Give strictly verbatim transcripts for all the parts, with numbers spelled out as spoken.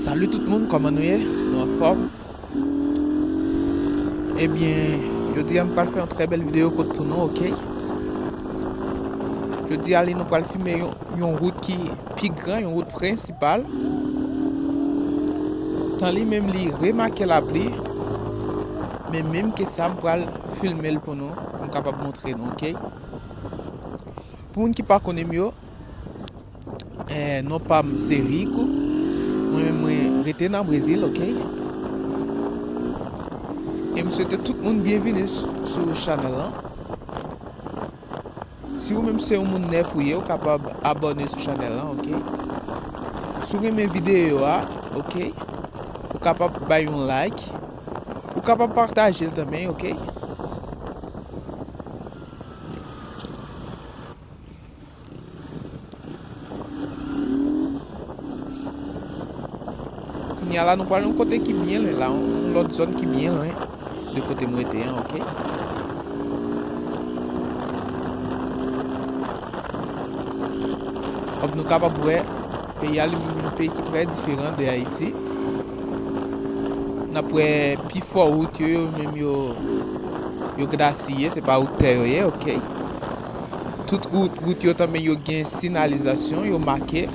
Salut tout moun, kòman nou ye? Nou anfòm? Ebyen, jodi a m pral fè yon trè bèl videyo kot pou nou, oke? Jodi a li nou pral filme yon, yon wout ki pi gran, yon wout prensipal. Tan li menm li remake lapli, men menm ke sa m pral filme l pou nou, m kapab montre nou, oke? Pou moun ki pa konnen m yo, eh, non pa m se Rico. Mwen menm mwen rete nan Brezil, oke? E m swete tout moun byenvini s-, sou chanèl lan. Si ou menm se yon moun nèf ou ye, ou kapab abòne sou chanèl lan, oke? Si w renmen videyo a, oke? Ou kapab bay yon like. Ou kapab pataje l tanmen, oke? Kounye a la, nou pral yon kote ki byen lwen la, yon lòt zòn ki byen lwen de kote m rete an, oke? Kòm nou kapab wè, peyi a li menm yon peyi ki trè diferan de Ayiti. N ap wè pifò wout yo, yo menm yo, yo grasiye, se pa wout tè yo ye, oke? Tout wout, wout yo tanmen yo gen siyalizasyon, yo make.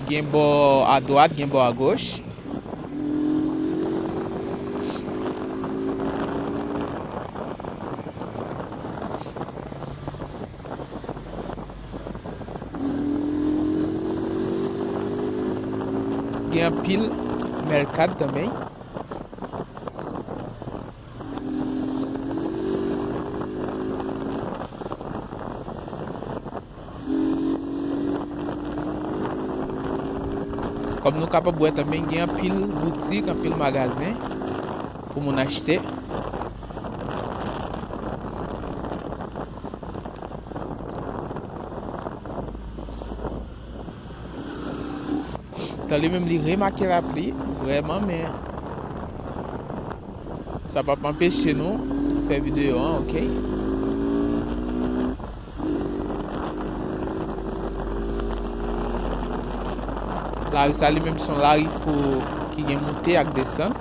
Gen bò adwat, gen bò agoch. Gen anpil mèlkad tanmen. Kòm nou kapab wè tanmen, gen anpil boutik, anpil magazen pou moun achte. Tan li menm li remake lapli, vrèman, men sa p ap anpeche nou fè videyo an, oke? Lari sa li menm se yon lari pou, ki gen moute ak desann.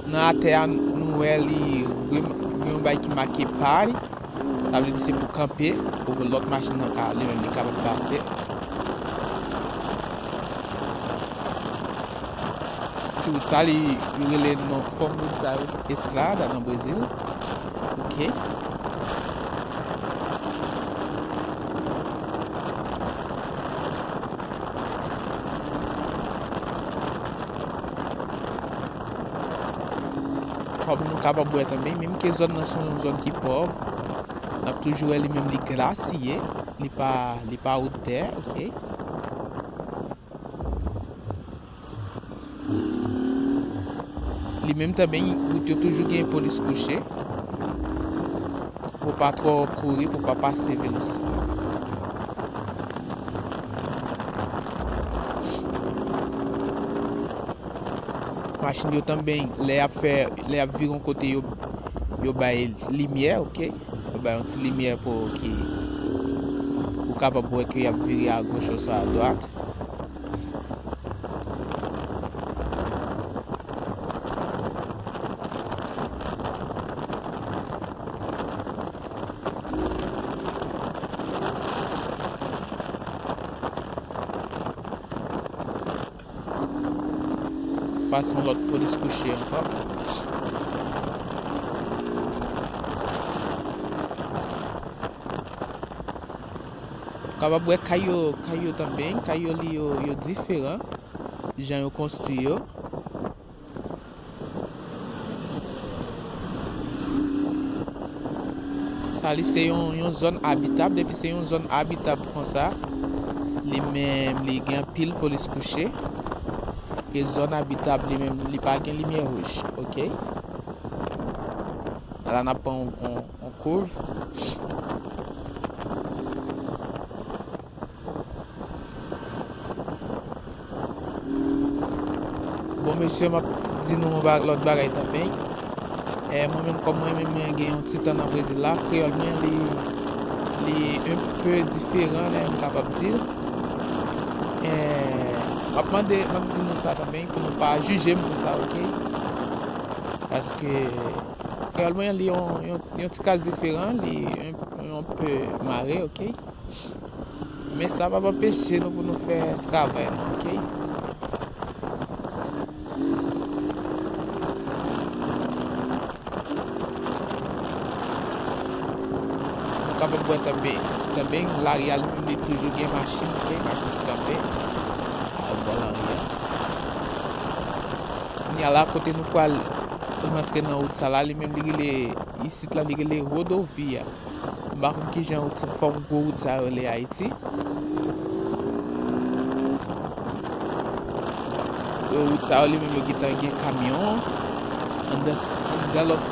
Nan atè a, nou wè li rem-, gen yon bay ki make pari. Sa vle di se pou kanpe, pou lòt machin nan ka, li menm li kapab pase. Ti wout sa, li, yo rele non fòm wout sa yo Estrada nan Brezil. Oke. Kòm nou kapab wè tanmen, menm ke zòn nan se yon zòn ki pòv, n ap toujou wè li menm li grasiye, li pa, li pa wout tè, oke? Li menm tanmen, wout yo toujou gen polis kouche. Pou pa twò kouri, pou pa pase velosi-, machin yo tanmen, lè y ap fè, lè y ap vire yon kote, yo, yo bay limyè, oke? Yo bay yon ti limyè pou ki, ou kapab wè ke y ap vire agoch oswa adwat. Pase yon lòt polis kouche ankò. Kapab wè kay yo, kay yo tanmen, kay yo li yo, yo diferan, jan yo konstwi yo. Sa li se yon, yon zòn abitab. Depi se yon zòn abitab konsa, li menm, li gen anpil polis kouche. E zòn abitab li menm, li pa gen limyè wouj, oke? La, n ap pran yon, yon, yon kouv. Bon, mesye, m ap di nou yon ba-, lòt bagay tanmen. Eh, mwen menm, kòm mwen menm, mwen gen yon ti tan nan Brezil la, kreyòl mwen, li, li pe diferan, lè m kapab di l. Eh, m ap mande, m ap di nou sa tanmen, pou nou pa jije m pou sa, oke? Paske kreyòl mwen, li yon, yon, yon ti kras diferan, li yon, yon pe mare, oke? Men sa p ap anpeche nou pou nou fè travay nou, oke? Nou kapab wè tanmen, tanmen, lari a li menm li toujou gen machin, oke, machin ki kanpe a bò lari a. Kounye a la, kote nou pral rantre nan wout sa la, li menm li rele, isit la, li rele Rodovia. M pa konn kijan wout sa, fòm gwo wout sa yo rele Ayiti. Wout sa yo li menm yo gentan gen kamyon. Anndan, anndan lòt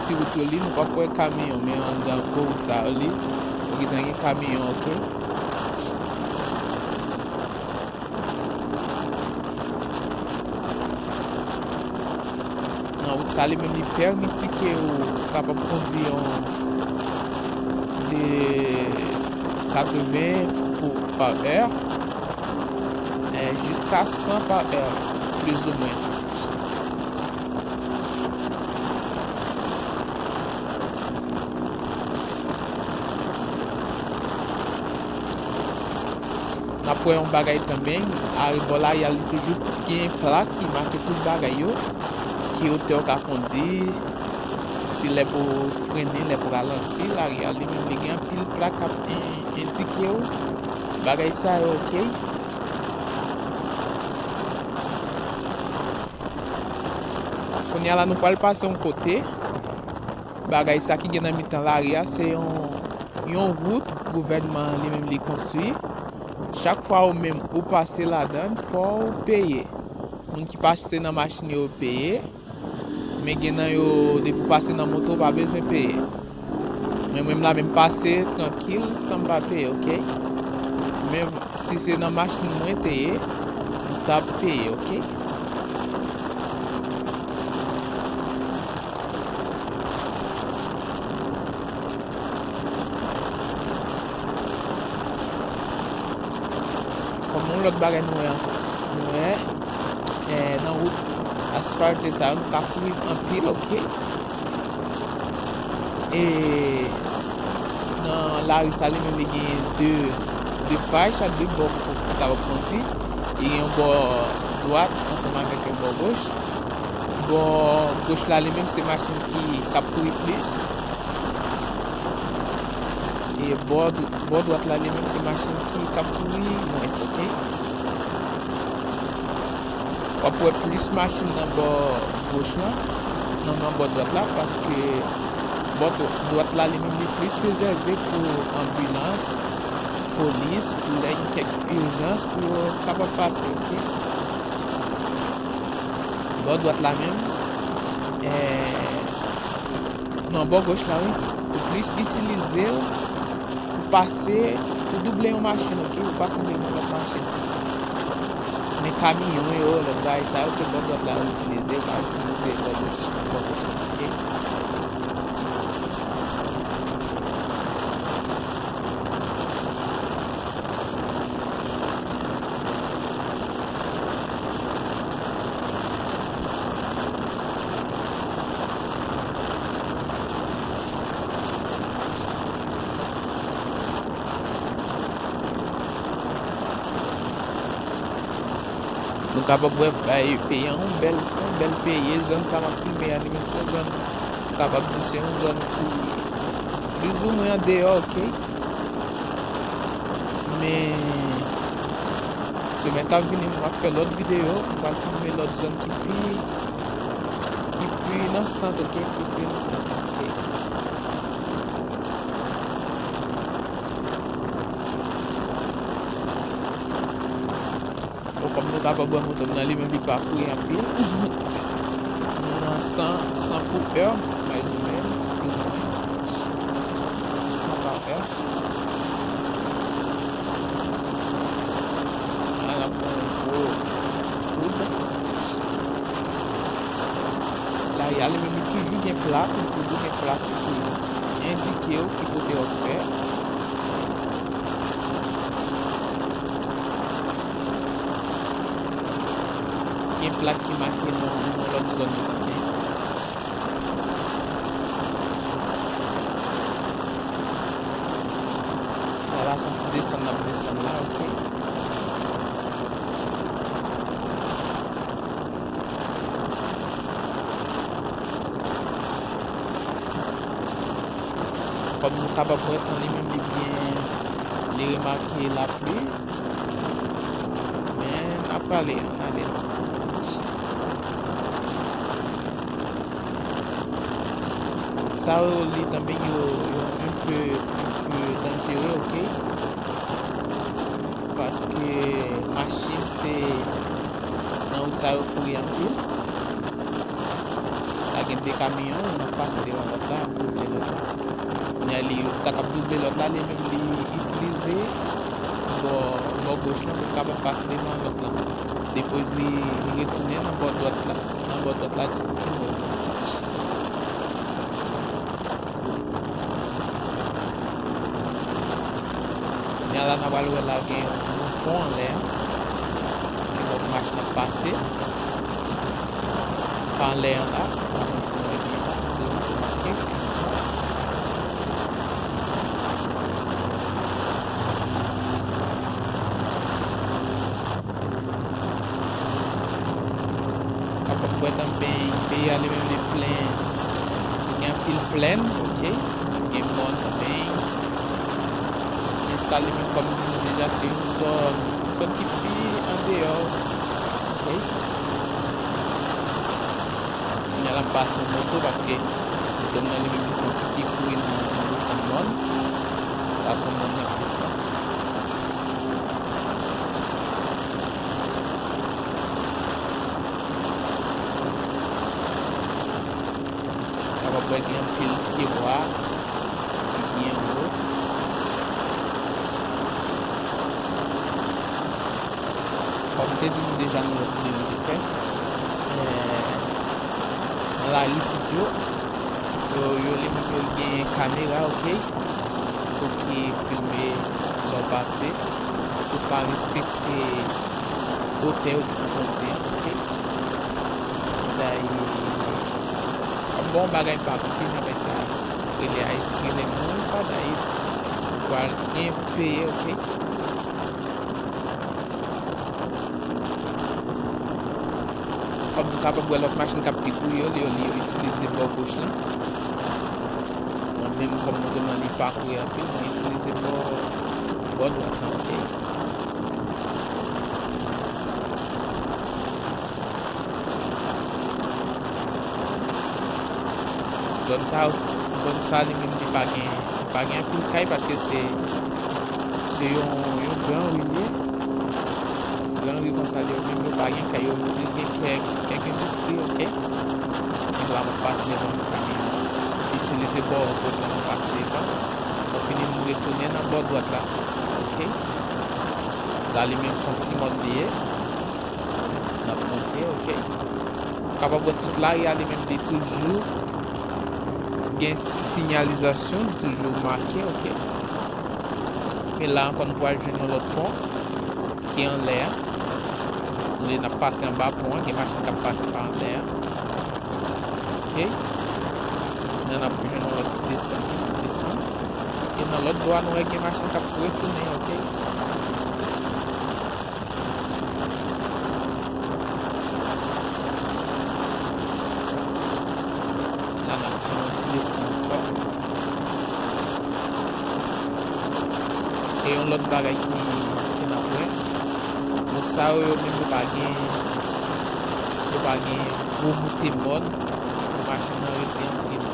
ti wout yo li, nou p ap wè kamyon, men anndan gwo wout sa yo li, yo gentan gen kamyon, oke? Nan wout sa li menm li pèmiti ke ou kapab kondwi yon de katreven pou, pa è, eh, jiska san pa è, plizoumwen. N ap wè yon bagay tanmen, arebò lari a li toujou gen plak ki make tout bagay yo, ki otè w ka kondwi, si lè pou w frennen, lè pou w ralanti, lari a li menm li gen anpil plak k ap en-, endike w bagay sa yo, oke? Kounye a la, nou pral pase yon kote. Bagay sa ki gen nan mitan lari a, se yon, yon wout gouvènman an li menm li konstwi. Chak fwa ou menm ou pase ladan l, fò w peye. Moun ki pase nan machin yo peye, men gen nan yo, depi w pase nan moto, w pa bezwen peye. Mwen menm la, menm pase trankil san m pa peye, oke? Men si se nan machin mwen te ye, m t ap peye, oke? Kòm yon lòt bagay nou wè ankò. Nou wè, eh, nan wout asfalte sa yo, nou ka kouri anpil, oke? E nan lari sa li menm li gen de, de fay, chak de bò pou, pou kapab kondwi. Li gen yon bò dwat ansanm avèk yon bò goch. Bò goch la li menm se machin ki, k ap kouri plis. E bò, bò dwat la li menm se machin ki, k ap kouri mwens, oke? W ap wè plis machin nan bò goch lan, nan, nan bò dwat la, paske bò dw-, dwat la li menm li plis rezève pou anbilans, polis, pou lè gen kèk ijans pou yo kapab pase, oke? Bò dwat la menm, eh, non, bò goch la, wi. Ou plis itilize l pou pase, pou double yon machin, oke? Pou pase devan lòt machin. Men kamyon yo, lòt bagay sa yo, se bò dwat la yo itilize, pa itilize bò goch, bò goch la, oke? Nou kapab wè, bay, peyi an yon bèl, yon bèl peyi. Zòn sa m ap filme a, li menm se yon zòn m kapab di se yon zòn ki plizoumwen andeyò, oke? Men, semèn k ap vini, m ap fè lòt videyo, m pral filme lòt zòn ki pi, ki pi nan sant, oke? Ki pi nan sant, oke? Bon, kòm nou kapab wè moto m nan, li menm li pa kouri anpil. Nou nan san, san pou è, mais ou menos, plus ou menos. San pa è. A, n ap pran yon gwo koud. Lari a li menm li toujou gen plak, li toujou gen plak ki endike w ki kote w ap fè. Gen plak ki make nan yon lòt zòn tou. Lè la se yon ti desann n ap desann la, oke. Kòm nou kapab wè, tan li menm li byen, li remake lapli. Men n ap prale, ann ale la. Sa yo, li tanmen yo, yo un peu, un peu danjere, oke? Paske machin se nan wout sa yo kouri anpil. La gen de kamyon, youn ap pase devan lòt la, ap double lòt la. Kounye a, li, sa k ap double lòt la, li menm li itilize bò, bò goch lan pou l kapab pase devan lòt lan. Depi li, li retounen nan bò dwat la, nan bò dwat la, ti, ti move. Kounye a la, n a pral wè la gen yon, yon pon anlè a. Gen lòt machin ap pase pa anlè an la. Pa konn si nou wè byen la, si nou remake, se yon pon. Kapab wè tanmen peyi a li menm li plen. Li gen anpil plèn, oke. Gen mòn tanmen. Men sa li menm, kòm m di nou deja, se yon zòn, yon zòn ki pi andeyò, oke. Kounye a l ap pase yon moto paske moto m nan li menm li fè yon ti pi kouri nan, nan desann mòn. Pase yon mòn nan desann. Kapab wè gen anpil pyebwa ki byen wo. Kòm m te di nou deja nan lòt videyo m te fè, eh, nan lari isit yo, yo, yo li menm yo genyen kamera, oke, pou ki filme lè w pase, pou pa respekte otè yo di pou kondwi an, oke. Dayè, bon, bagay m pa konn kijan bagay sa rele Ayiti, rele moun pa dayè pral gen peye, oke. Kòm nou kapab wè lòt machin k ap pi kouri yo, li, li yo itilize bò goch lan. Mwen menm, kòm moto m nan li pa kouri anpil, mwen itilize bò, bò dwat lan, oke. Zòn sa, zòn sa li menm li pa gen, li pa gen anpil kay paske se, se yon, yon gran ri li ye. Gran ri konsa li yo menm yo pa gen kay, yo plis gen kèk, kèk endistri, oke. Donk la m ap pase devan yon kamyon, itilize bò goch la pou pase devan. Lè fini m retounen nan bò dwat la, oke. La li menm se yon ti mòn li ye. N ap monte, oke. Kapab wè tout lari a li menm li toujou gen siyalizasyon, li toujou make, oke. Men la ankò nou pral jwenn yon lòt pon ki anlè a. Nou li n ap pase anba pon an, gen machin k ap pase pa anlè a. Oke. Nan n ap jwenn yon lòt ti desann, desann. E nan lòt bò a nou wè gen machin k ap retounen, oke. La n ap pran yon ti desann ankò. E yon lòt bagay ki, ki n ap wè, wout sa yo, yo menm yo pa gen, yo pa gen gwo moute mòn pou machin nan redi anpil.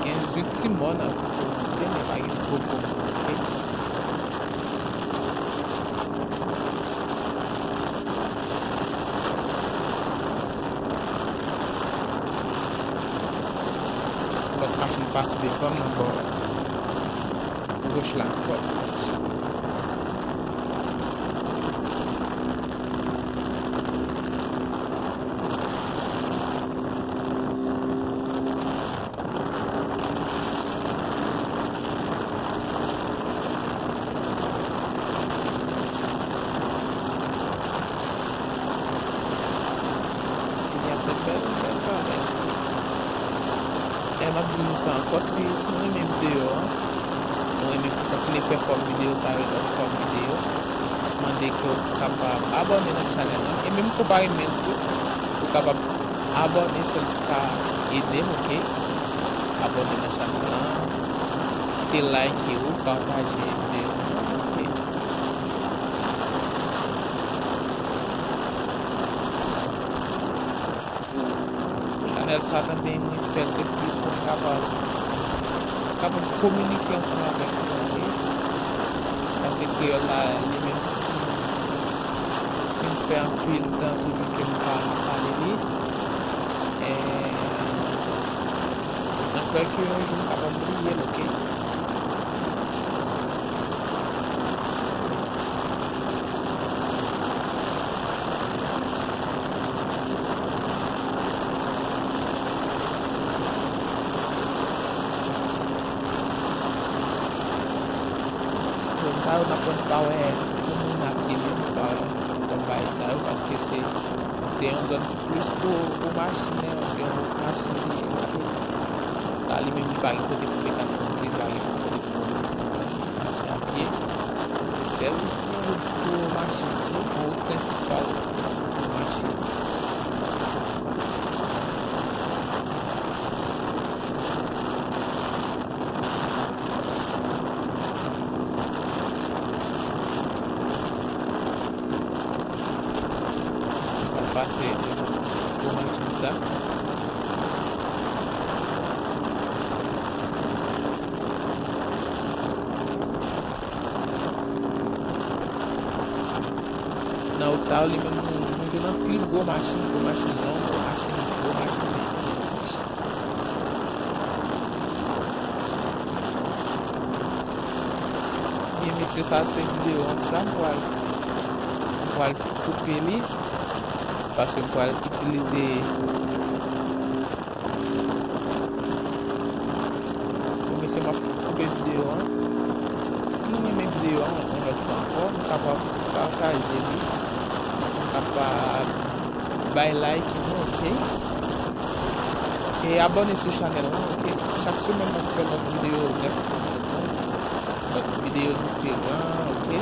Gen zis ti mòn pou moute, men pa gen gwo gwo mòn, oke? Lòt machin pase devan m nan bò goch la ankò. Sa ankò, si, si nou renmen videyo a, nou renmen pou kontinye fè fòm videyo sa yo, lòt fòm videyo, m ap mande ke w kapab abòne nan chanèl lan. E menm ke w pa renmen l tou, ou kapab abòne, sèl pou ka ede m, oke? Abòne nan chanèl lan, kite like ou, pataje videyo an, oke? Chanèl sa, tande, mwen fè l, se plis pou m kapab, kapab kominike ansanm avèk nou, oke? Paske kreyòl la, li menm si, si m fè anpil tan toujou ke m pa pale li, eh, mwen kwè ke yon jou m kapab bliye l, oke? Zòn sa yo, n ap konn pa wè moun ap ye menm, pa wè fòm bagay sa yo, paske se, se yon zòn ki plis pou, pou machinè, se yon wout machin li ye, oke? La, li menm, li pa gen kote pou dekat kondi, li pa gen kote pou kondi. Mache a pye, se sèl yon wout pou machin, yon wout prensipal pou machin. Pral pase devan gwo machin sa. Nan wout sa yo, li menm, nou, nou jwenn anpil gwo machin, gwo machin long, gwo machin, gwo machin byen. Byen, mesye, sa se videyo an sa, m pral, m pral koupe li, paske m pral itilize Bon, mesye, m ap koupe videyo an. Si nou renmen videyo an, yon lòt fwa ankò, nou kapab pataje li, nou kapab bay like nou, oke? E abòne sou chanèl lan, oke? Chak semèn, m ap fè lòt videyo nèf pou nou, lòt videyo diferan, oke?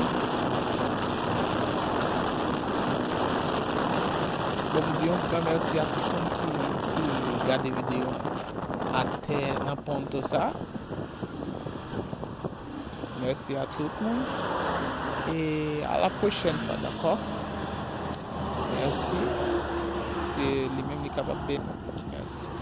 Bon, m di yon gran mèsi a tout moun ki, ki gade videyo an atè nan ponto sa. Mèsi a tout moun. E a la pwochèn fwa, dakò? Mèsi. E li menm, li kapab beni. Mèsi.